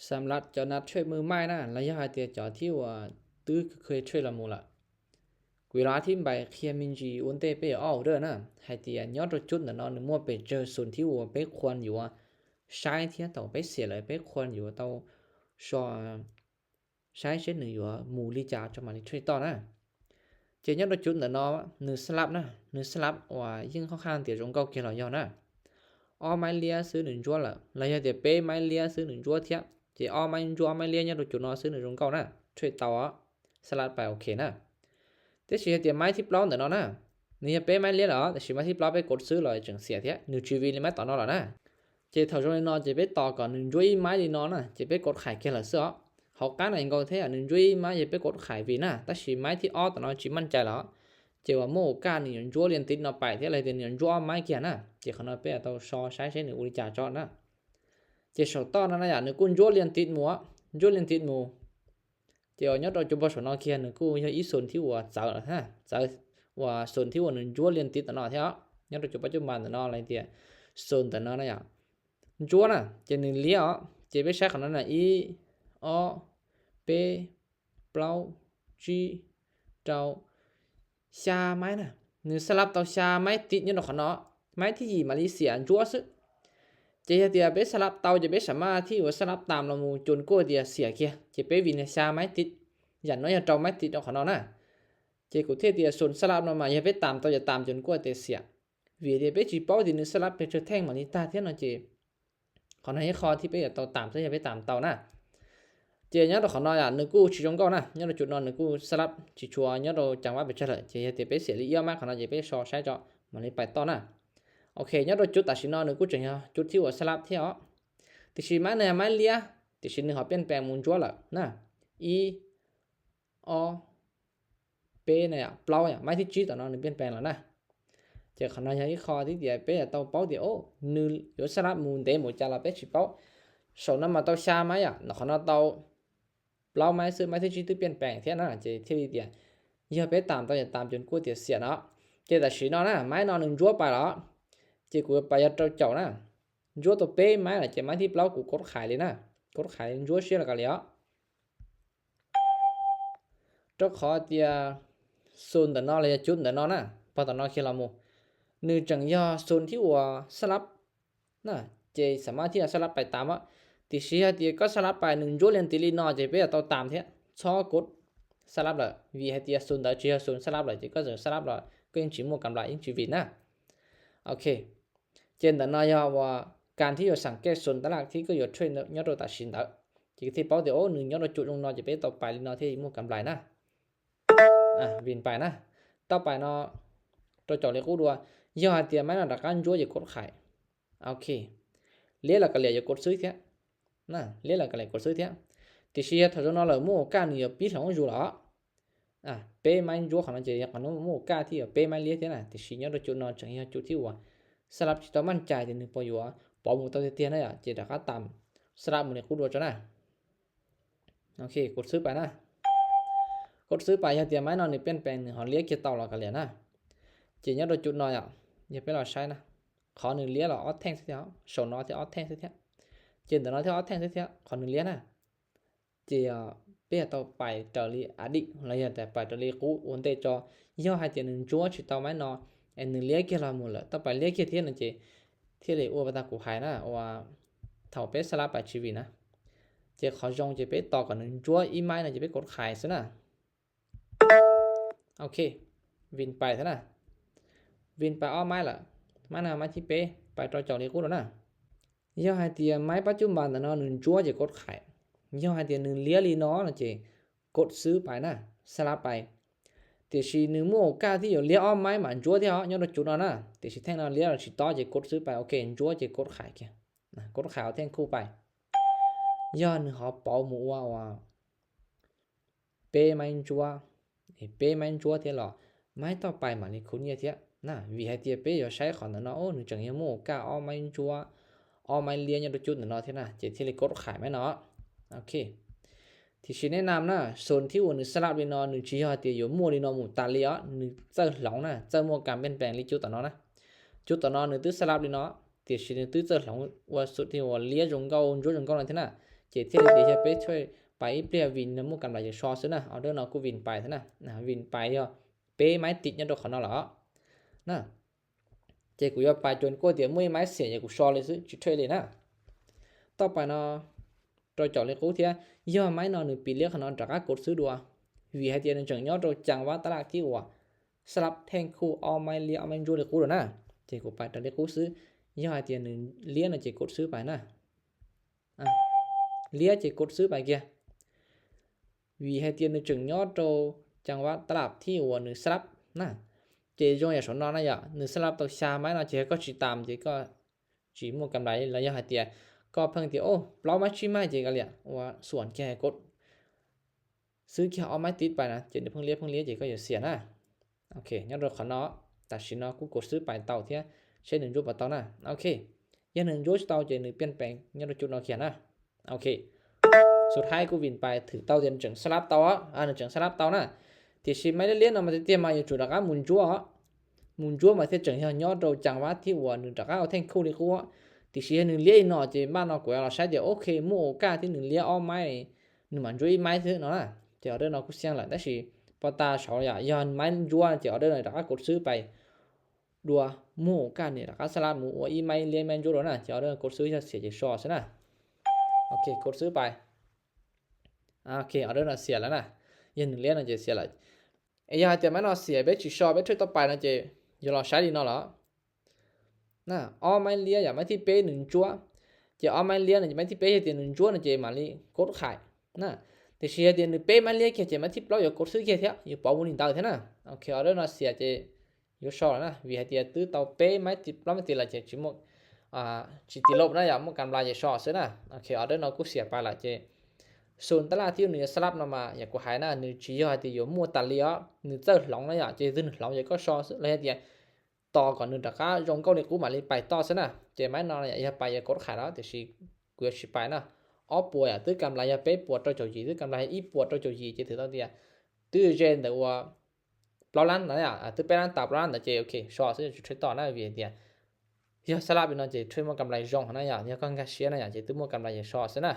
ສຳລັບເຈົ້ານັກເທຣດມືໃໝ່ນະ ແລະ ຢາກໃຫ້ເຕີມເຈົ້າທີ່ວ່າ ຕື້ເຄີຍເທຣດລະມູລະ ເວລາທີ່ໄປເຄຍມິນຈີອຸນເຕເປອອເດີນະ ໃຫ້ເຕີມຍ້ອນໂຕຈຸດນະເນາະ ໜຶ່ງມົວໄປເຈີສູນທີ່ວ່າໄປຄວນຢູ່ວ່າ ໃຊ້ເທຽເຕົາໄປເສຍເລີຍ ໄປຄວນຢູ່ເຕົາຊອ ໃຊ້ເຊັ່ນໜຶ່ງຢູ່ວ່າ ໝູລິຈາຈະມາລິເທຣດຕໍ່ນະ. ເຈຍ້ອນໂຕຈຸດນະເນາະ ໜຶ່ງສະຫຼັບນະ ໜຶ່ງສະຫຼັບວ່າ ຍິງຂ້ອນຂ້າງເຕີມຈົງເກົ້າເກລອຍອນນະ. ອອໄມ້ເລຍຊື້ໜຶ່ງຈົວລະ ລະຢາເຕີມເປໄມ້ເລຍຊື້ໜຶ່ງຈົວເທຍ ເຈອອໄມ້ຈົວໄມ້ເລຍຍ້ອນໂຕຈຸດເນາະ ຊື້ໜຶ່ງຈົງເກົ້ານະ ເທຣດເຕົາ ສະຫຼັບໄປ ໂອເຄນະ. ແຕ່ຊິໃຫ້ເຕີມໄມ້ທິບລອງເດີເນາະນະ ໜຶ່ງຢາເປໄມ້ເລຍລະ ແຕ່ຊິໄມ້ທິບລອງໄປກົດຊື້ລະຈຶ່ງເສຍເທຍ ໜຶ່ງຈີວີນໄມ້ຕໍ່ເນາະລະນະ. ເຈເທົ່າຈົງເນາະ ເຈໄປຕໍ່ກ່ອນໜຶ່ງຈົວອີໄມ້ລີເນາະນະ ເຈໄປກົດຂາຍເກລອຍເສືອ ເຮົາກ້ານອງເກົ້າເທຍ ໜຶ່ງຈົວອີໄມ້ ເຈໄປກົດຂາຍວີນະ ແຕ່ຊິໄມ້ທີ່ອອກຕອນເນາະ ຈິໝັ້ນໃຈລະ ເຈວ່າໂມກາໜຶ່ງຈົວລຽນຕິດເນາະ ໄປເທຍລະເດືອນໜຶ່ງຈົວໄມ້ເກຍນະ ເຈຂະນ້ອຍເປເຕົາຊອໃຊ້ເຊັ່ນໜຶ່ງອຸລິຈາຈອດນະ. ເຈເສົາຕໍ່ນະນະ ໜຶ່ງກຸນຈົວລຽນຕິດໝູ ຈົວລຽນຕິດໝູ ເຈອອກຍ້ອນໂຕຈຸດບໍ່ສົນເນາະ ເຄຍໜຶ່ງກຸນຍ້ອນອີສົນທີ່ວ່າເຈີນະ ເຈີວ່າສົນທີ່ວ່າໜຶ່ງຈົວລຽນຕິດຕະເນາະເທຍ ຍ້ອນໂຕຈຸດປັດຈຸບັນຕະເນາະ ລະເດືອນສົນຕະເນາະນະ ຈົວນະ ເຈໜຶ່ງເລຍ ເຈໄປໃຊ້ຂະນ້ອຍນະ ອີ ອອ ເປ ເປົາ ຈີ ເຕົາ ຊາໄມ້ນະ ໜຶ່ງສະຫຼັບເຕົາຊາໄມ້ຕິດຢູ່ນະຂະເນາະ ໄມ້ທີ່ຢີມາເລເຊຍຈົວຊຶ ເຈເຮັດເຕີມໄປສະຫຼັບເຕົາ ຈະໄປສາມາດທີ່ວ່າສະຫຼັບຕາມລະໝູຈົນກວ່າເຕີມເສຍເກຍ ຈະໄປວິນຊາໄມ້ຕິດ ຢ່າງໜ້ອຍເຕົາໄມ້ຕິດນະຂະເນາະນະ. ເຈກູເທດເຕີມສົນສະຫຼັບນຳມາ ຢ່າໄປຕາມເຕົາ ຢ່າຕາມຈົນກວ່າເຕີມເສຍ ວິເຕີມໄປຈີເປົາທີ່ໜຶ່ງສະຫຼັບໄປເຈີແທ່ງມາລິຕາເທຍເນາະ ເຈ ຂໍໃຫ້ຂໍ້ທີ່ໄປເຕົາຕາມ ເຈົ້າຢ່າໄປຕາມເຕົານະ. ເຈຍ້ອນໂຕຂະນ້ອຍນະ ໜຶ່ງກຸນຊິຈົງເກົ້ານະ ຍ້ອນໂຕຈຸດເນາະ ໜຶ່ງກຸນສະຫຼັບຊິຊົວ ຍ້ອນໂຕຈັງຫວະໄປເຈີເລີຍ ເຈເຮັດເຕີມໄປເສຍລີອຽມາຂະນ້ອຍ ເຈໄປຊອໃຊ້ເຈາະ ມັນໄດ້ໄປຕໍ່ນະ. ໂອເຄ ຍ້ອນໂຕຈຸດຕາຊິເນາະ ໜຶ່ງກຸນຈັ່ງເນາະ ຈຸດທີ່ວ່າສະຫຼັບເທຍ ຕິຊິມາແນວໄມ້ເລຍ ຕິຊິໜຶ່ງເຮົາປ່ຽນແປງໝູນຈົວລະນະ ອີ ອອ ເປນະ ເປົາ ໄມ້ທີ່ຈີຕອນເນາະ ໜຶ່ງປ່ຽນແປງລະນະ. ເຈຂະນ້ອຍອີກຂໍ້ທີ່ເຕີມເປເຕົາເປົາເຕີມ ໂອ ໜຶ່ງຢູ່ສະຫຼັບໝູນເດໝູຈາລະເປຊິເປົາ ໂສນຳມາເຕົາຊາໄມ້ນະ ຂະນ້ອຍເຕົາເປົາໄມ້ ຊື້ໄມ້ທີ່ຈີຕື່ມປ່ຽນແປງເທຍນະ ເຈເທດເຕີມ ຢ່າໄປຕາມເຕົາ ຢ່າຕາມຈົນກວ່າເຕີມເສຍເນາະ. ເຈຕາຊິເນາະນະ ໄມ້ເນາະໜຶ່ງຈົວໄປລະ ເຈກູໄປຢາເຕົາເຈົ້ານະ ຈົວໂຕເປໄມ້ລະ ເຈໄມ້ທີ່ເປົາກູກົດຂາຍເລີຍນະ ກົດຂາຍຈົວເສຍລະກະເລີຍ ໂຕຂໍເຕີມສູນຕະເນາະ ລະຍະຈຸດຕະເນາະນະ ເພາະຕະເນາະເຄລາໂມ ໜຶ່ງຈັ່ງຢ່າສູນທີ່ວ່າສະຫຼັບນະ ເຈສາມາດທີ່ຈະສະຫຼັບໄປຕາມ ຕິຊິໃຫ້ເຕີມກໍສະຫຼັບໄປ ໜຶ່ງຈົວລຽນຕິດລີເນາະ ເຈໄປເຕົາຕາມເທຍ ຊໍກົດສະຫຼັບລະ ວິໃຫ້ເຕີມສູນເດີ ຊິໃຫ້ສູນສະຫຼັບລະ ເຈກໍຈະສະຫຼັບລະ ກໍຍັງຊິໝົດກຳໄລ ຍັງຊິວິນນະ. ໂອເຄ ເຈນຕະນາຍາວ່າ ການທີ່ຢູ່ສັງເກດສົນຕະຫຼາດທີ່ກໍຢູ່ເທຣດຍ້ອນໂຕຕັດສິນໄດ້ ເຈກະທີ່ເປົ້າເດໂອໜຶ່ງຍ້ອນໂຕຈຸດລົງນອນຈະເປັນຕໍ່ໄປລີນອນທີ່ໝູ່ກຳໄລນະ ອາ ວິນໄປນະ ຕໍ່ໄປເນາະ ໂຕເຈົ້າເລກູດວ ຍ້ອນເຕີມໄມ້ນະດາການຈົວຈະກົດຂາຍ ໂອເຄ ເລລະກະເລຍຈະກົດຊື້ເທຍ ນະ ເລລະກະເລຍກົດຊື້ເທຍ ຕິເຊຍຖ້າໂຕນອນເລີໝູ່ການນີ້ຈະປິດຂອງຢູ່ລະ ອາ ເປໄມ້ຈົວຂອງນອນເຈຍາກອນໂນໂມກາທີ່ເປໄມ້ເລຍເທຍນະ ຕິຊິຍອນໂຕຈຸດນອນຈັ່ງຍອດຈຸດທີ່ວ່າ ສະລັບທີ່ຕ້ອງໝັ້ນໃຈທີ່ໜຶ່ງປອຍຢູ່ ປອມໝູ່ເຕົາເຕຍນະ ເຈດາຄາຕາມ ສະລັບໝູ່ໃນຄູດວຈະນະ ໂອເຄ ກົດຊື້ໄປນະ ກົດຊື້ໄປ ຢ່າເຕີມໄມ້ນອນນີ້ປ່ຽນແປງ ເຮົາເລຍເກຍເຕົາລະກະເລຍນະ ເຈຍອນໂຕຈຸດນອນ ຢ່າໄປລອໃຊ້ນະ ຂໍໜຶ່ງເລຍລະອອດແທ່ງເສຍເທຍ ໂຊນອນທີ່ອອດແທ່ງເສຍເທຍ ເຈນຕະນອນທີ່ອອດແທ່ງເສຍເທຍ ຂໍໜຶ່ງເລຍນະ ເຈຍ ເປຍເຕົາໄປເຕົາລີອາດິ ລະຍາແຕ່ໄປເຕົາລີກູໂອນເຕຈອ ຍໍໃຫ້ເຈໜຶ່ງຈົວຊິເຕົາໄມ້ນອ ແອນໜຶ່ງເລຍເກຍລອຍໝົດລະ ຕໍ່ໄປເລຍເກຍທຽນນະເຈ ທຽນເລອວະຕາກູໄຮນະ ວ່າເຖົາເປສະລາປາຊີວີນະ ເຈຂໍຈອງເຈເປຕໍ່ກັນໜຶ່ງຈົວອີໄມ້ນະ ເຈເປກົດຂາຍຊະນະ ໂອເຄ ວິນໄປຊະນະ ວິນໄປອອກໄມ້ລະ ມານະໄມ້ທີ່ເປ ໄປຕໍ່ຈອງເລກູໂດນະ ຍໍໃຫ້ເຕຍໄມ້ປັດຈຸບັນນະເນາະ ໜຶ່ງຈົວຈະກົດຂາຍ ຍໍໃຫ້ເຕຍໜຶ່ງເລຍລີເນາະ ເຈກົດຊື້ໄປນະ ສະລາບໄປ ເຕຊິໜຶ່ງໝູ່ໂອກາດທີ່ຢູ່ເລຍອອກໄມ້ມາຈົວເທຍເນາະ ຍ້ອນວ່າຈຸດເນາະນະ ເຕຊິແທ່ງເນາະ ເລຍຊິຕໍ່ເຈກົດຊື້ໄປ ໂອເຄ ຈົວເຈກົດຂາຍເກຍ ນະ ກົດຂາຍເອົາແທ່ງຄູ່ໄປ ຍ້ອນໜຶ່ງເຮົາເປົາໝູ່ວ່າ ເປໄມ້ຈົວ ເອ ເປໄມ້ຈົວເທຍລອ ໄມ້ຕໍ່ໄປມານີ້ຄຸນເຍເທຍ ນະ ວິໄຮເຕຍເປຢໍໃຊ້ຂອງນະເນາະ ໂອ ໜຶ່ງຈັ່ງເຮໂມກາອອກໄມ້ຈົວ ອອກໄມ້ລຽນຢູ່ຈຸດນະເນາະເທຍນະ ເຈເທຍເລກົດຂາຍໄມ້ເນາະ ໂອເຄ ທີ່ຊິແນະນຳນະ ໂຊນທີ່ວ່າໜຶ່ງສະລັບລີເນາະ ໜຶ່ງຊິຢໍເຕຍຢູ່ໝູ່ລີເນາະ ໝູ່ຕາເລອະ ໜຶ່ງເຈີຫຼອງນະ ເຈີໝວກການປ່ຽນແປງລີຈຸດຕະເນາະນະ ຈຸດຕະເນາະ ໜຶ່ງຕື້ສະລັບລີເນາະ ເຕຊິໜຶ່ງຕື້ເຈີຫຼອງວ່າສຸດທີ່ວ່າລຽຈົງເກົ້າຈົວຈົງເກົ້ານັ້ນເທຍນະ Ces thiaj li tias yog peb thuê pais ib pliag Win no muaj kam lais ces so xwb na. Order no kuj Win pais xwb na, Win pais yog peb maiv tim nyob rau qhov no lawm na. Ces kuv yuav pais cua kuj tias muaj ib maiv xiam ces kuv so li xwb tsis thuê li na. Toj pais no rau caum li qub thiab, yog maiv no nws piv liab qhov no rov qab kod xwb dua, vim hais tias nws tseem nyob rau cag vab tab laj thib uas xab lab theej khuj ob maiv liab ob maiv ntsuab li qub lawm na. Ces kuv pais raws li qub xwb, yog hais tias nws liab no ces kod xwb pais na. Liab ces kod xwb pais kiag, vim hais tias nws tseem nyob rau cag vab tab laj thib uas nws xab lab na. Ces zoo yam saum no na yom, nws xab lab tau xya maiv no ces koj tsis tam ces koj tsis muaj kam lais. Los yog hais tias koj pheej tias o plaub maiv tsib maiv ces koj liam ua xuam kiag kod xwb kiag ob maiv tim pais na, ces nws pheej liab pheej liab ces koj yuav xiam na. Ok, nyob rau qhov no, tam sim no kuj kod xwb pais tau thiab, seb nws ntsuab puas tau na. Ok, yog nws ntsuab tsis tau ces nws piaj pees nyob rau cua no kiag na. Ok, xub thaiv kuj Win pais thwm tau tias nws tseem xab lab tau, nws tseem xab lab tau na. Tiam sis maiv liab liab no mas tiag tiag mas yuav tsum rov qab mus ntsuab, mus ntsuab mas thiaj tseem yog nyob rau cag vab thib uas nws rov qab ua theej khuj li qub. Tiam sis yog nws liab li no ces npaj no kuv yuav los saib tias ok muaj okas thiab nws liab ob maiv, nws mam ntsuab ib maiv xwb no na. Ces order no kuj xiab lawm, tab sis pov tas saud yom, yog maiv ntsuab ces order no rov qab kod xwb pais dua, muaj okas nws rov qab xab lab mus ua ib maiv liab maiv ntsuab dua na. Ces order kod xwb, yog xiam ces so xwb na. Ok, kod xwb pais. Ok, order no xiam lawm na. Yog nws liab no ces xiam lawm. Es yog hais tias maiv no xiam peb tsis so peb thuê toj pais no ces yuav los saib li no lawm. Ob maiv liab yom, maiv thib peb nws ntsuab, ces ob maiv liab no ces maiv thib peb yog tias nws ntsuab no ces mam li kod khais na. Tiam sis yog tias nws peb maiv liab kiag ces maiv thib plaub yuav kod xwb kiag thiab, yuav pauv mus li ntawd thiab na. Ok, order no xiam ces yuav so lawm na, vim hais tias twb tau peb maiv plaub maiv tim lawm ces tsis muaj, tsis tim lub na yom, muaj kam lais ces so xwb na. Ok, order no kuj xiam pais lawm ces xum tab laj thib nws yuav xab lab no mas yam kuv hais na, nws tsis yog hais tias yuav muaj tas li os, nws txawj hloov na yom, ces twb nws hloov ces koj so xwb. Los yog tias tos kom nws rov qab zoo nkauj li qub mam li pais toj xwb na. Ces maiv no yog pais yuav kod khais lawm, tiam sis kuv yuav tsis pais na. Ob puas yom, twb kam lais yog peb puas rau caum yim, twb kam lais yog ib puas rau caum yim ces thwm tau tias twb ze ntawm ua plaub lab ntawd, twb peb lab tas plaub lab ntawd ces ok so xwb, tsis thuê toj na, vim hais tias yog xab lab li no ces thuê muaj kam lais zoo na yom, yog koj nkag siab na yom ces twb muaj kam lais ces so xwb na.